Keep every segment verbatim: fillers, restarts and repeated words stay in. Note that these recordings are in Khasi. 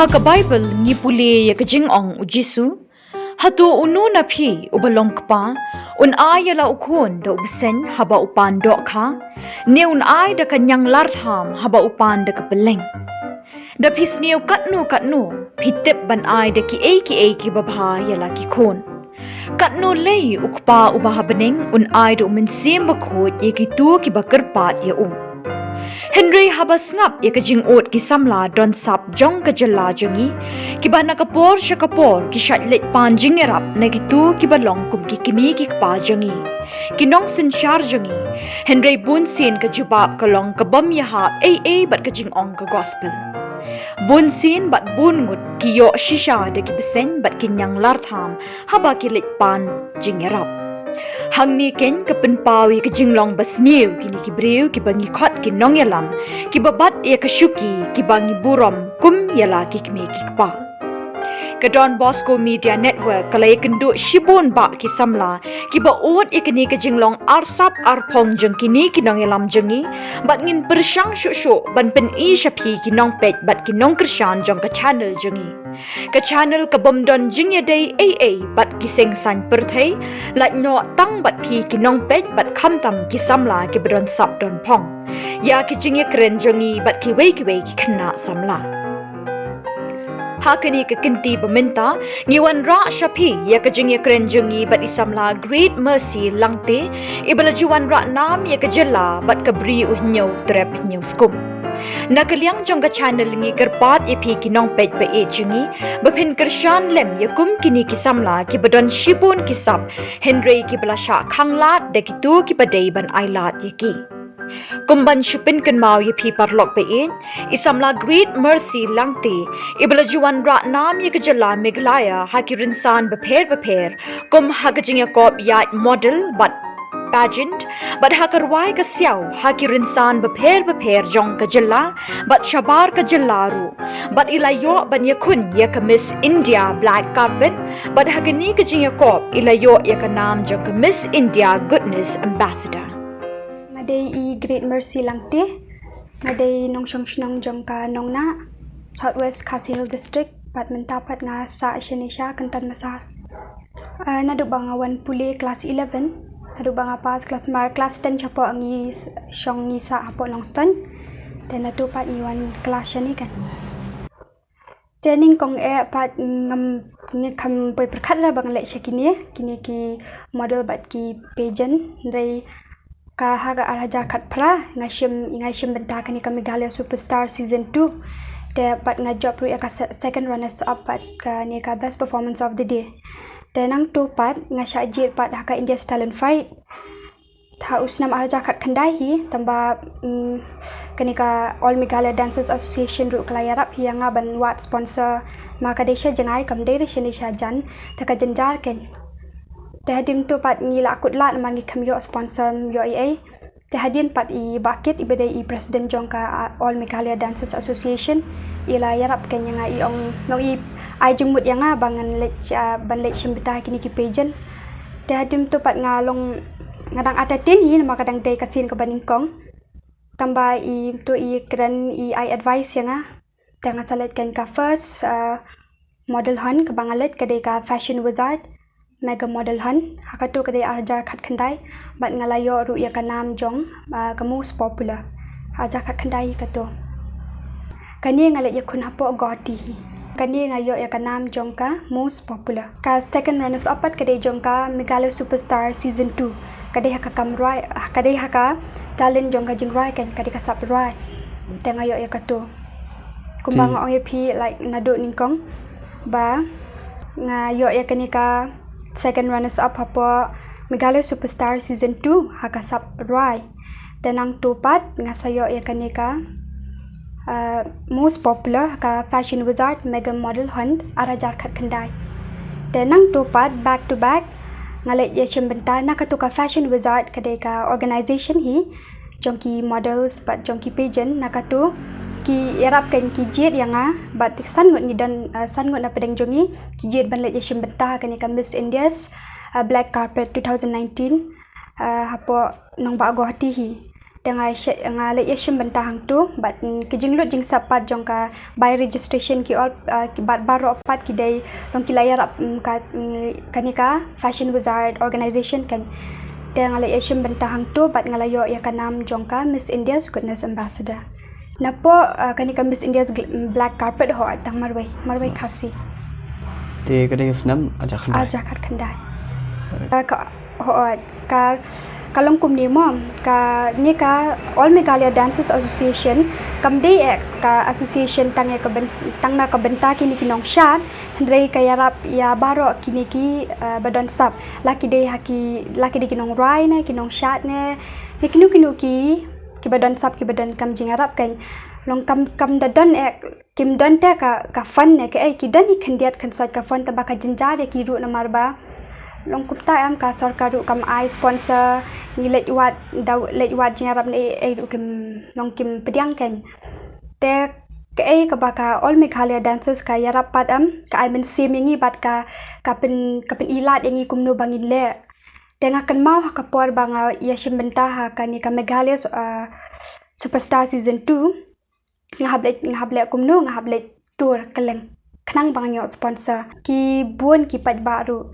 Ha ka Baibl ngi pule ïa ka jingong u Jisu, hato uno na phi uba long kpa, un ai ïa la u khun da u bseiñ haba u pan dohkha, ne un ai da ka ñianglartham haba u pan da ka pylleng? Da phi sniew katno katno, phi tip ban ai da kiei kiei kiba bha ïa la ki khun. Katno lei u Kpa uba ha bneng un ai da u Mynsiem Bakhuid ïa kito kiba kyrpad ïa u. Hynrei haba sngap ïa ka jingud ki samla don sap jong ka jylla jong ngi, kiba na ka por sha ka por ki shait leit pan jingïarap na kito kiba long kum ki kmie ki kpa jong ngi, ki nongsynshar jong ngi, hynrei bunsien ka jubab ka long ka bym ïahap ei ei bad ka jingong ka gospel. Bunsien bad bun ngut ki ïoh shisha da ki bseiñ bad ki ñianglartham haba ki leit pan jingïarap. Hangne keiñ ka pynpaw ïa ka jinglong ba sniew kine ki briew kiba ngi khot ki nongïalam, kiba bat ïa ka shuki, kiba ngi burom kum ïa la ki kmie ki kpa. Ka Don Bosco Media Network ka la ïakynduh shibun bah ki samla kiba ud ïa kane ka jinglong arsap arphong jong kine ki nongïalam jong ngi, bad ngin pyrshang shuh shuh ban pyni sha phi ki nongpeit bad ki nongkyrshan jong ka channel jong ngi. Ka channel ka bym don jingïadei ei ei bad ki seng saiñ pyrthei, lait noh tang bad phi ki nongpeit bad khamtam ki samla kiba don sap don phong ïa ki jingïakren jong ngi bad kiwei kiwei ki khynnah samla. Ha kane ka kynti ba mynta, ngi wanrah sha phi ïa ka jingïakren jong ngi bad i samla Great Mercy Langte, iba la ju wanrah nam ïa ka jylla bad ka Bri U Hynñiew Trep Hynñiew Skum. Na ka liang jong ka channel ngi kyrpad ïa phi ki nongpeit ba ïeit jong ngi ba phin kyrshan lem ïa kum kine ki samla kiba don shibun ki sap, hynrei kiba la shah khanglad da kito kiba dei ban ailad ïa ki. Kum ban shu pynkynmaw ïa phi paralok ba ïeit, i samla Great Mercy Langte, iba la ju wanrah nam ïa ka jylla Meghalaya ha ki rynsan bapher bapher, kum ha ka jingïakop ïaid model bad pageant, bad ha ka rwai ka siaw ha ki rynsan bapher bapher jong ka jylla bad shabar ka jylla ruh. Bad i la ïoh ban ïakhun ïa ka Miss India Black Carpet, bad ha kane ka jingïakop i la ïoh ïa ka nam jong ka Miss India Goodness Ambassador. Nga dei i Great Mercy Langte. Nga dei nongshong shnong jong ka Nongnah, South West Khasi Hills District, bad mynta pat nga sah shane sha Kynton Massar. Ah, naduh ba nga wan pule class eleven, naduh ba nga pass class ma class ten shapoh ngi s-, shong ngi sah hapoh Nongstoiñ. Te naduh pat ngi wan class shane kan. Te nyngkong eh pat ngam, ngi kham poi pyrkhat ra ba ngan leit sha kine, kine ki model bad ki pageant, hynrei ka ha ka ar hajar khatphra nga shim, nga shim bynta kane ka Meghalaya Superstar Season two. Te pat nga jop ruh ïa ka se-, second runners up pat kane ka Best Performance of the Day. Te nangto pat nga shah jied pat ha ka India's Talent Fight. Ha u snem ar hajar khatkhyndai hi, tangba, mm, kane ka All Meghalaya Dancers Association ruh ka la ïarap hi ïa nga ban wad sponsor, ma ka dei sha jngai, kam dei re shane sha jan, te ka jynjar keiñ. Te hadien to pat ngi la kut lad namar ngi kham ïoh sponsor, ym ïoh ei ei. Te hadien pat i Bah Kit iba dei i president jong ka, ah, All Meghalaya Dancers Association, i la ïarap keiñ ïa nga, i ong, long i ai jingmut ïa nga ba ngan leit, ah, ban leit shim bynta kine ki pageant. Te hadien to pat nga long, nga dang entertain hi namar ka dang dei ka sien kaba nyngkong. Tangba i to i kren i ai advice ïa nga. Te nga sa leit keiñ ka first, ah, model hunt kaba nga leit ka dei ka Fashion Wizard Mega Model Hunt, ha kato ka dei ar hajar khatkhyndai, bad nga la ïoh ruh ïa ka nam jong, ah, ka Most Popular. Ar hajar khatkhyndai hi kato. Kane nga leit ïakhun hapoh Guwahati hi. Kane nga ïoh ïa ka nam jong ka Most Popular. Ka second runners up pat ka dei jong ka Meghalaya Superstar Season two. Ka dei ha ka kam rwai, ka dei ha ka talent jong ka jingrwai keiñ, ka dei ka sap rwai. Te nga ïoh ïa kato. Kumba nga ong ïa phi, like, naduh nyngkong ba nga ïoh ïa kane ka second runners up hapoh Meghalaya Superstar Season two ha ka sap rwai. Te nangto pat nga sa ïoh ïa kane ka, uh, Most Popular ha ka Fashion Wizard Mega Model Hunt ar hajar khatkhyndai. Te nangto pat back to back nga leit ïa shim bynta na kato ka Fashion Wizard, ka dei ka organization hi jong ki models bad jong ki pageant, na kato ki ïarap keiñ, ki jied ïa nga bad san ngut ngi don, uh, san ngut na pdeng jong ngi, ki jied ban leit ïa shim bynta kane ka Miss India's, uh, Black Carpet two thousand nineteen, uh, hapoh nongbah Guwahati hi. Te nga leit ïa shim bynta hangto bad ki jinglut jingsap pat jong ka by registration ki ol bad baroh pat ki dei long ki la ïarap ka kane ka Fashion Wizard organization kan. Te nga leit ïa shim bynta hangto bad nga la ïoh ïa ka nam jong ka Miss India's Goodness Ambassador. Napoh kane ka Miss India's Black Carpet ho tang marwei marwei Khasi. Te ka dei snem aja khyndai. Aja khyndai. Ho ka ka long kumne mo, kane ka All Meghalaya Dancers Association kam dei eh ka association tang ïa ka tang na ka bynta kine ki nongshad, hynrei ka ïarap ïa baroh kine ki ba don sap, la ki dei ha ki la ki dei ki nongrwai ne ki nongshad ne ne kino kino ki ki ba don sap ki ba don kam jingïarap kan. Long kam kam da don eh kim don te ka ka fund ne kaei ki don hi khyndiat khynsoit ka fund te ba ka jynjar ïa ki ruh namar ba long kumta em ka sorkar ruh kam ai sponsor. Ngi leit wad da leit wad jingïarap ne ei ruh kim long kim pdiang kan. Te kaei kaba ka All Meghalaya Dancers ka ïarap pat em ka ai mynsiem ïa ngi bad ka ka pyn ka pynïaid ïa ngi kumno ba ngin leh. Te nga kynmaw ha ka por ba nga ïa shim bynta ha kane ka Meghalaya Superstar Season two. Nga hap leh nga hap leh kumno nga hap leh tour kylleng khnang ba ngan ïoh sponsor. Ki bun ki paidbah ruh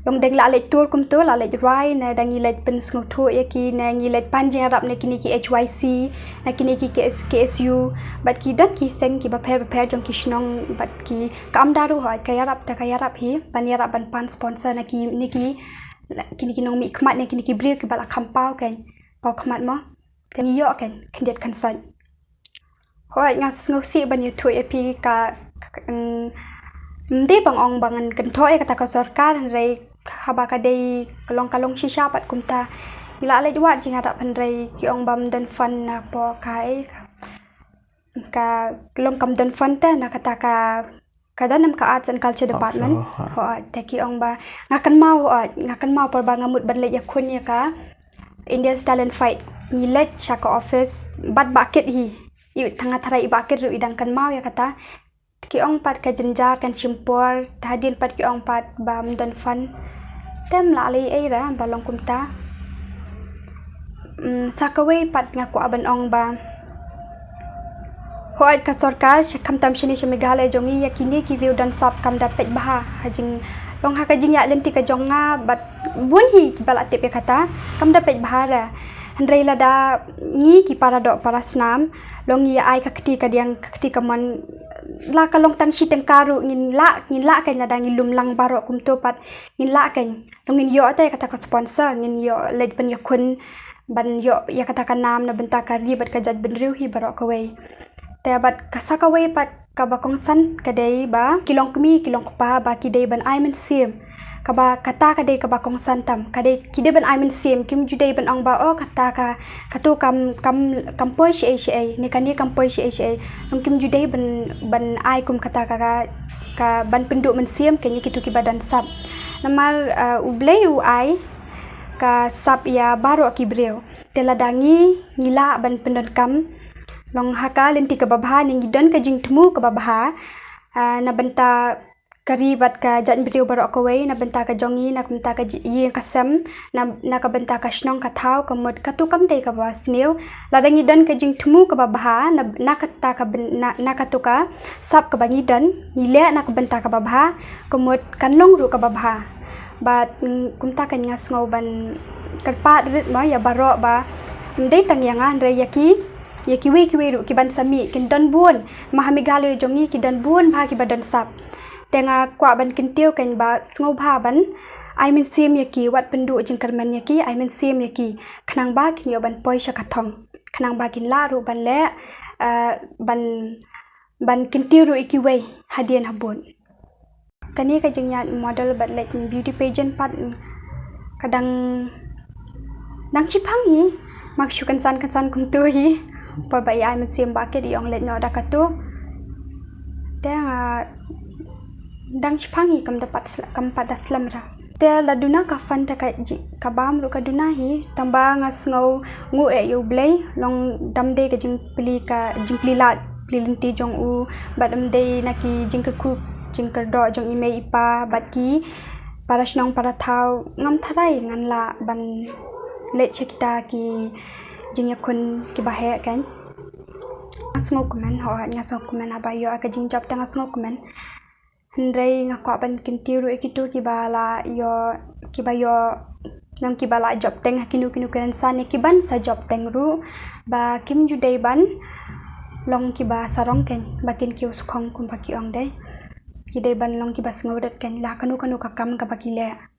long dang la leh tour kumto la leh rwai ne dang ngi leh pynsngewthuh ïa ki ne ngi leh pan jingïarap ne kine ki H Y C ne kine ki K S K S U bad ki don ki seng ki bapher bapher jong ki shnong bad ki kam da ruh hoi ka ïarap te ka ïarap hi ban ïarap ban pan sponsor ne kine ki kine ki nongmihkhmat ne kine ki briew kiba la kham paw kan paw khmat mo. Te ngi ïoh kan khyndiat khynsoit. Hooid nga sngewsih ban ïathuh ïa phi ka ym dei ban ong ba ngan kynthoh ïa kata ka sorkar hynrei haba ka dei ka long ka long shisha pat kumta. Ngi la leit wad jingïarap hynrei ki ong ba ym don fund na po kai ka long kam don fund te na kata ka ka don em ka Arts and Culture Department. Hooid te ki ong ba nga kynmaw hooid nga kynmaw por ba nga mut ban leit ïakhun ïa ka India's Talent Fight ngi leit sha ka office bad ba kit hi. I tang nga tharai i ba kit ruh i dang kynmaw ïa kata. Ki ong pat ka jynjar kan shim por te hadien pat ki ong pat ba ym don fund. Te ym lah lei ei ra ba long kumta. Sa kawei pat nga kwah ban ong ba hooid ka sorkar sha khamtam shane sha Meghalaya jong ngi ïa kine ki riew don sap kam da peit bha ha jing long ha ka jingïaid lynti ka jong nga bad bun hi kiba la tip ïa kata kam da peit bha ra. Hynrei lada ngi ki para doh para snam long ngi ïa ai ka kti ka diang ka kti ka mon la ka long tang shi tyngka ruh ngin lah ngin lah kan lada ngi lum lang baroh kumto pat ngin lah kan. Long ngin ïoh te kata ka sponsor ngin ïoh leit ban ïakhun ban ïoh ïa kata ka nam na bynta ka ri bad ka jaitbynriew hi baroh kawei. Te bad ka sa kawei pat kaba kongsan ka dei ba ki longkmie ki longkpa ba ki dei ban ai mynsiem. Kaba kata ka dei kaba kongsan tam ka dei ki dei ban ai mynsiem kim ju dei ban ong ba oh kata ka katu kam kam kam poi shi ei shi ei ne kane kam poi shi ei shi ei. Long kim ju dei ban ban ai kum kata ka ka ban pynduh mynsiem kane kitu kiba don sap. Namar U Blei u ai ka sap ïa baroh ki briew. Te lada ngi ngi lah ban pyndonkam long ha ka lynti kaba bha ne ngi don ka jingthmu kaba bha na bynta ka ri bad ka jaitbynriew baroh kawei na bynta ka jong ngi na ka bynta ka ïing ka sem na ka bynta ka shnong ka thaw ka mut katu kam dei kaba sniew. Lada ngi don ka jingthmu kaba bha na kata ka na katu ka sap kaba ngi don ngi leh na ka bynta kaba bha ka mut kan long ruh kaba bha. Bad kumta kan nga sngew ban kyrpad rit mo ïa baroh ba ym dei tang ïa nga hynrei ïa ki ïa kiwei kiwei ruh ki ban sa mih kin don bun. Ma ha Meghalaya jong ngi ki don bun bha kiba don sap. Te nga kwah ban kyntiew kan ba sngew bha ban ai mynsiem ïa ki wat pynduh jingkyrmen ïa ki ai mynsiem ïa ki khnang ba kin ïoh ban poi sha ka thong khnang ba kin lah ruh ban leh ban ban kyntiew ruh ïa kiwei hadien habud. Kane ka jingïaid model bad leit beauty pageant pat ka dang dang shiphang hi. Mak shu kynsan kynsan kumtu hi por ba i ai mynsiem ba kit i ong leit noh da katu. Te nga dang shiphang hi kam da pat kam pat da slem ra. Te la duna ka fund te ka bam ruh ka duna hi tang ba nga sngew nguh eh ïa U Blei long dam dei ka jingpli ka jingpli lad pli lynti jong u bad ym dei na ki jingkyrkhu jingkyrdoh jong i mei i pa bad ki para shnong para thaw ngam tharai ngan lah ban leit sha kita ki jingïakhun kiba heh kan. Nga sngewkmen, hooid nga sngewkmen haba ïoh ka jingjop te nga sngewkmen. Hynrei nga kwah ban kyntiew ruh ïa kito kiba la ïoh, kiba ïoh, nang kiba la jop teng ha kino kino ki rynsan, ïa ki ban sa jop teng ruh ba kim ju dei ban long kiba sarong kan, ba kin kiew skhong kumba ki ong dei. Ki dei ban long kiba sngewrit kan la kano kano ka kam kaba ki leh.